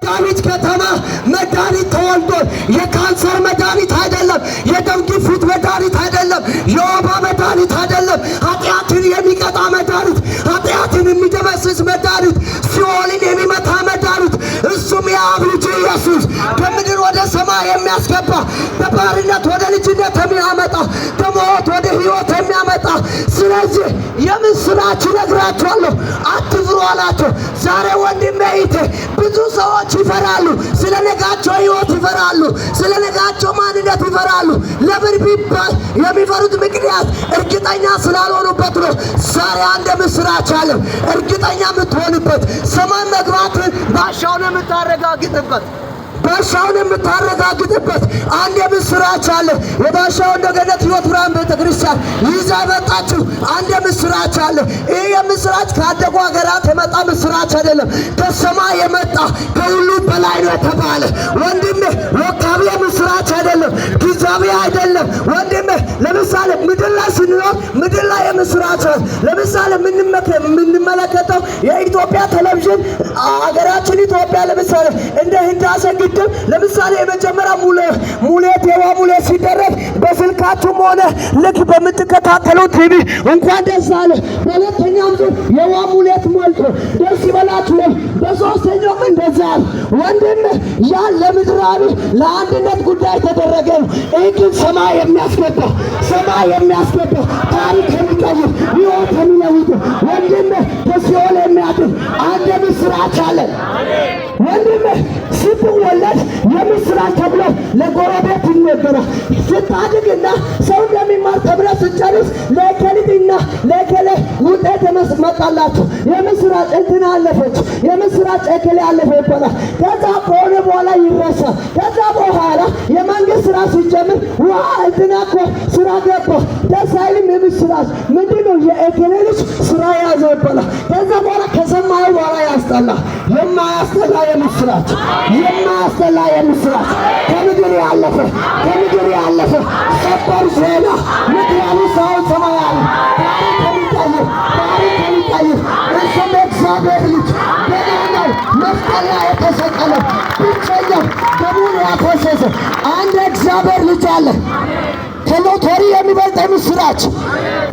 በዳዊት ከተማ መድኃኒት ተወልዷል። የካንሰር መድኃኒት አይደለም። የደም ግፊት መድኃኒት አይደለም። የወባ መድኃኒት አይደለም። ኃጢአትን የሚቀጣ መድኃኒት፣ ኃጢአትን የሚደመስስ መድኃኒት፣ ሲኦልን የሚመታ መድኃኒት፣ እሱም የአብ ልጅ ኢየሱስ፣ ከምድር ወደ ሰማይ የሚያስገባ፣ በባርነት ወደ ልጅነት የሚያመጣ፣ ከሞት ወደ ሕይወት የሚያመጣ። ስለዚህ የምስራች እነግራችኋለሁ፣ አትፍሩ አላቸው። ዛሬ ወንድሜ እህቴ፣ ብዙ ሰዎች ይፈራሉ። ስለ ነጋቸው ሕይወት ይፈራሉ። ስለ ነጋቸው ማንነት ይፈራሉ። ለምን ቢባል የሚፈሩት ምክንያት እርግጠኛ ስላልሆኑበት ነው። ዛሬ አንድ ምስራች አለ። እርግጠኛ የምትሆንበት፣ ሰማይ መግባትን ባሻውን የምታረጋግጥበት አንድ የምስራች አለ። የባሻው እንደገነት ሕይወት ብርሃን ቤተ ክርስቲያን ይዛ የመጣችው አንድ የምስራች አለ። ይህ የምስራች ካደጉ ሀገራት የመጣ ምስራች አይደለም። ከሰማይ የመጣ፣ ከሁሉ በላይ ነው የተባለ፣ ወንድሜ፣ ወቅታዊ የምስራች አይደለም፣ ጊዜያዊ አይደለም። ወንድሜ፣ ለምሳሌ ምድር ላይ ስንኖር ምድር ላይ የምስራች አለ። ለምሳሌ የምንመለከተው የኢትዮጵያ ቴሌቪዥን፣ ሀገራችን ኢትዮጵያ ለምሳሌ እንደ ህዳሴ ግድብ፣ ለምሳሌ የመጀመሪያ ሙሌት፣ የውሃ ሙሌት ሲደረግ በስልካችሁም ሆነ ልክ በምትከታተሉ ቲቪ እንኳን ደስ አለ። በሁለተኛም ዙር የውሃ ሙሌት ሞልቶ ደስ ይበላችሁ። በሶስተኛውም እንደዛ አለ። ወንድም፣ ያ ለምድራዊ ለአንድነት ጉዳይ ተደረገ ነው። ይህ ግን ሰማይ የሚያስገባ፣ ታሪክ የሚቀይር፣ ህይወት የሚለውጥ፣ ወንድም፣ ከሲኦል የሚያድን አንድ ምስራች አለ። ወንድም፣ ስትወለድ የምስራች ተብሎ ለጎረቤት ይነገራል። ስታድግና ሰው እንደሚማር ተብለህ ስትጨርስ ለእከሊትና ለእከሌ ውጤት መጣላችሁ። የምስራች፣ እንትና አለፈች፣ የምስራች፣ እከሌ አለፈ ይባላል። ከዛ ከሆነ በኋላ ይረሳል። ከዛ በኋላ የመንግስት ስራ ሲጀምር ዋ፣ እንትና እኮ ስራ ገባ፣ ደስ አይልም? የምስራች ምንድን ነው? የእከሌ ልጅ ስራ ያዘ ይባላል። ከዛ በኋላ ከሰማዩ በኋላ ያስጠላ። የማያስጠላ የምስራች፣ የማያስጠላ የምስራች፣ ከምድር ያለፈ፣ ከምድር ያለፈ ሰበር ዜና፣ ምድራዊ ሳይሆን ሰማያዊ፣ ታሪክ የሚቀይር፣ ታሪክ የሚቀይር፣ እሱም የእግዚአብሔር ልጅ ገናናው መስቀል ላይ የተሰቀለው፣ ብቸኛው ደሙን ያፈሰሰ አንድ የእግዚአብሔር ልጅ አለ። ከሎተሪ የሚበልጥ የምስራች፣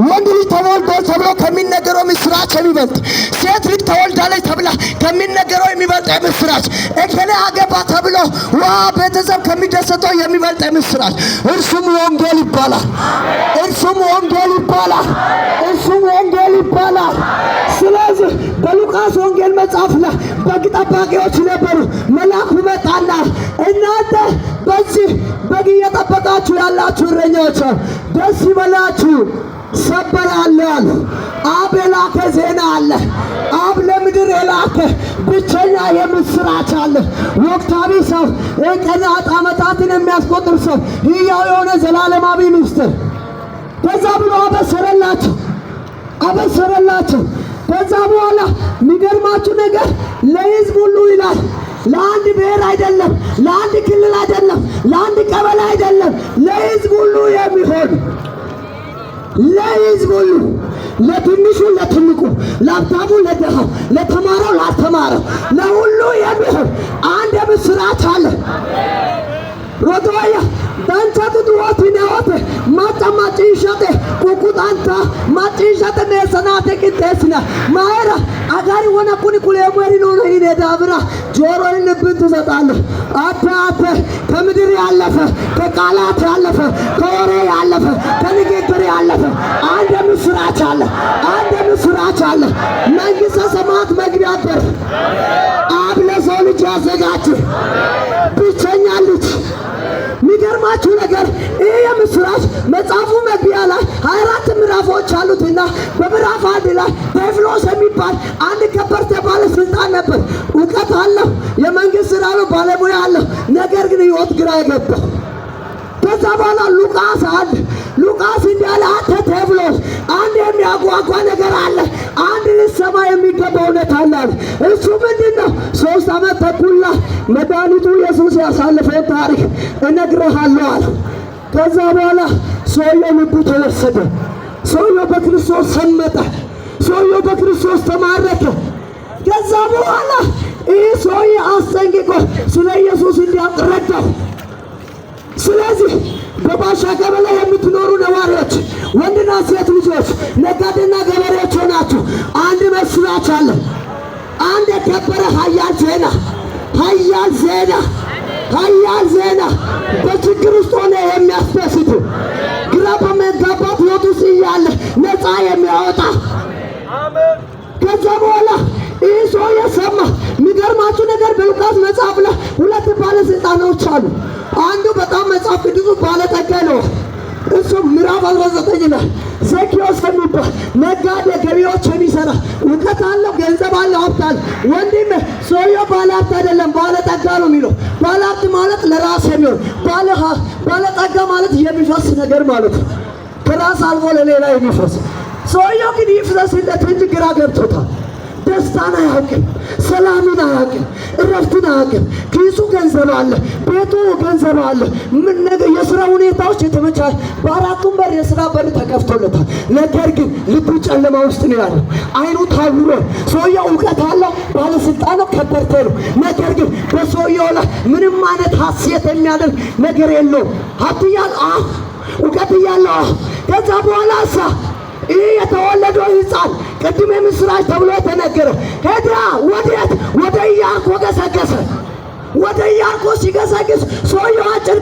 ወንድ ልጅ ተወልዶ ተብሎ ከሚነገረው ምስራች የሚበልጥ፣ ሴት ልጅ ተወልዳለች ተብላ ከሚነገረው የሚበልጥ የምስራች፣ እከሌ አገባ ተብሎ ዋ ቤተሰብ ከሚደሰተው የሚበልጥ የምስራች፣ እርሱም ወንጌል ይባላል። እርሱም ወንጌል ይባላል። እርሱም ወንጌል ይባላል። ስለዚህ በሉቃስ ወንጌል መጽሐፍ ላይ በግ ጠባቂዎች ነበሩ። መልአኩ መጣና እናንተ በዚህ በግ እየጠበቃችሁ ያላችሁ እረኞች ደስ ይበላችሁ፣ ሰበር አለ አሉ። አብ የላከ ዜና አለ። አብ ለምድር የላከ ብቸኛ የምስራች አለ። ወቅታዊ ሰው፣ ቀናት ዓመታትን የሚያስቆጥር ሰው፣ ሕያው የሆነ ዘላለማዊ ምስጢር። ከዛ ብሎ አበሰረላቸው፣ አበሰረላቸው። ከዛ በኋላ የሚገርማችሁ ነገር ለሕዝብ ሁሉ ይላል። ለአንድ ብሔር አይደለም፣ ለአንድ ክልል አይደለም፣ ለአንድ ቀበሌ አይደለም፣ ለሕዝብ ሁሉ የሚሆን፣ ለሕዝብ ሁሉ፣ ለትንሹ፣ ለትልቁ፣ ለሀብታሙ፣ ለድሃው፣ ለተማረው፣ ላልተማረው፣ ለሁሉ የሚሆን አንድ የምስራች አለ። Rodoo'ya, danchatu du'otineote macca macciishshate quqquxanta macciishshate meessanaate qixxeessina mayira agari wona kuni kuleemmoeri noona yine daafira ጆሮን ልብን ትሰጣለህ። አተ አተ ከምድር ያለፈ፣ ከቃላት ያለፈ፣ ከወሬ ያለፈ፣ ከንግግር ያለፈ አንድ ምስራች አለ። አንድ ምስራች አለ። መንግሥተ ሰማያት መግቢያ በር አብ ለሰው ልጅ ያዘጋጀ ብቸኛ ልጅ። የሚገርማችሁ ነገር ይህ የምስራች መጽሐፉ መግቢያ ላይ 24 ምዕራፎች አሉትና በምዕራፍ 1 ላይ ቴዎፍሎስ የሚባል አንድ ከበርቴ ባለስልጣን ነበር። እውቀት አለው፣ የመንግስት ስራ ነው፣ ባለሙያ አለው። ነገር ግን ህይወት ግራ የገባው። ከዛ በኋላ ሉቃስ 1፣ ሉቃስ እንዲህ አለ፣ አንተ ቴዎፍሎስ፣ አንድ የሚያጓጓ ነገር አለ። አንድ ልሰማ የሚገባ እውነት አለ አለ። እሱ ምንድን ነው? 3 ዓመት ተኩል መድኃኒቱ ኢየሱስ ያሳለፈውን ታሪክ እነግርሃለሁ አለ። ከዛ በኋላ ሰውየው ልቡ ተወሰደ። ሰውየው በክርስቶስ ሰመጠ። ሰውየው በክርስቶስ ተማረከ። ከዛ በኋላ ይህ ሰውዬ አስጠንቅቆ በኮሻ ቀበሌ የምትኖሩ ነዋሪዎች፣ ወንድና ሴት ልጆች፣ ነጋዴና ገበሬዎች ሆናችሁ አንድ መስራች አለ። አንድ የከበረ ኃያል ዜና፣ ኃያል ዜና፣ ኃያል ዜና በችግር ውስጥ ሆነ የሚያስደስት፣ ግራ በመጋባት ሕይወት ውስጥ እያለ ነፃ የሚያወጣ። ከዛ በኋላ ይህ ሰው የሰማ፣ የሚገርማችሁ ነገር በሉቃስ መጽሐፍ ላይ ሁለት ባለስልጣኖች አሉ። አንዱ በጣም መጽሐፍ ቅዱሱ ባለጠጋ ነው። እሱ ምዕራፍ 19 ላይ ዘኬዎስ የሚባል ነጋዴ፣ ገቢዎች የሚሰራ፣ እውቀት አለው፣ ገንዘብ አለው፣ ሀብት አለው። ወንድሜ፣ ሰውየው ባለ ሀብት አይደለም፣ ባለጠጋ ነው የሚለው። ባለ ሀብት ማለት ለራስ የሚሆን፣ ባለጠጋ ማለት የሚፈስ ነገር ማለት ነው። ከራስ አልፎ ለሌላ የሚፈስ። ሰውየው ግን ይፍሰስለት እንጂ ግራ ገብቶታል። ደስታን አያውቅም፣ ሰላምን አያውቅም፣ እረፍትን አያውቅም። ኪሱ ገንዘብ አለ፣ ቤቱ ገንዘብ አለ። ምን ነገር የስራ ሁኔታዎች የተመቻ፣ በአራቱም በር የስራ በር ተከፍቶለታል። ነገር ግን ልቡ ጨለማ ውስጥ ነው ያለው። አይኑ ታውሮ። ሰውየው እውቀት አለው፣ ባለስልጣን ነው፣ ከበርቴ ነው። ነገር ግን በሰውየው ላይ ምንም አይነት ሀሴት የሚያደርግ ነገር የለውም። ሀብት እያለ፣ እውቀት እያለው፣ ከዛ በኋላ ሳ ይህ የተወለደው ሕፃን ቅድም የምስራች ተብሎ የተነገረ ሄዳ ወዴት? ወደ ኢያሪኮ ገሰገሰ። ወደ ኢያሪኮ ሲገሰግስ ሰውየው አጭር